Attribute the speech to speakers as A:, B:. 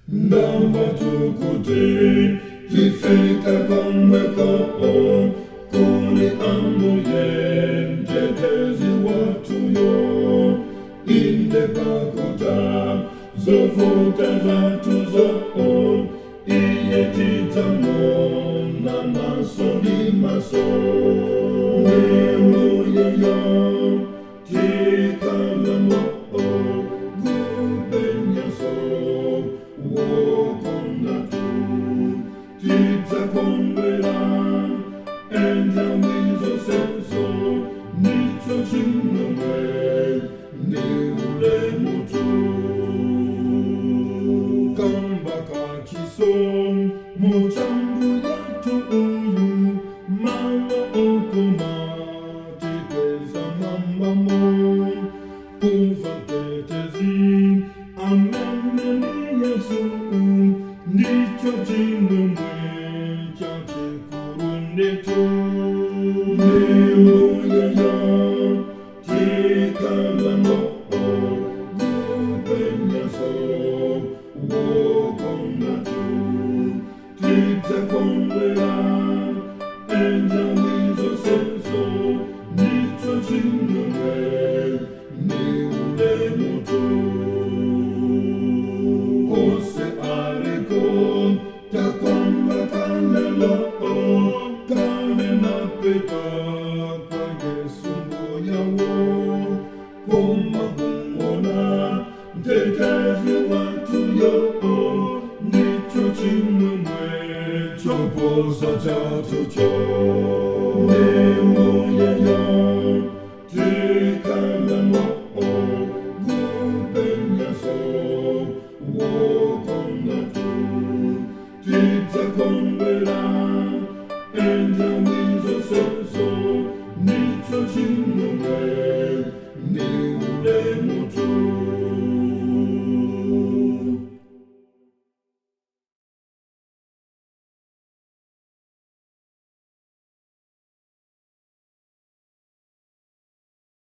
A: Ndamva kuti tifika komweko, kuli Ambuye Mtetezi watuyo. Inde, pakutha zovuta zathuzo, iye tidzamuona maso ndi maso. Ndi Mbuyeyo tikhalamo, kupenyaso wokondatu. Tidzakondwera nthawi zonsezo, ndicho chimwemwe ndi ulemutu. Kamba ka chisomo cha Mbuyathu uyu, malo okoma tipeza mwambamo. Kumva Mtetezi amene ndi Yesu, ndicho chimwemwe chachikulu ndithu. Ndi Mbuyeyo tikhalamo, kupenyaso wokondatu. Tidzakondwera nthawi zonsezo, ndicho chimwemwe ndi ulemutu. Onse aliko takondwa kalelo, kale napita kwa Yesu Mbuyawo. Koma kumuona Mtetezi watuyo, ndicho chimwemwe choposa chathucho. Ndi Mbuyeyo tikhalamo, kupenyaso wokondatu. Tidzakondwera nthawi zonsezo, ndicho chimwemwe ndi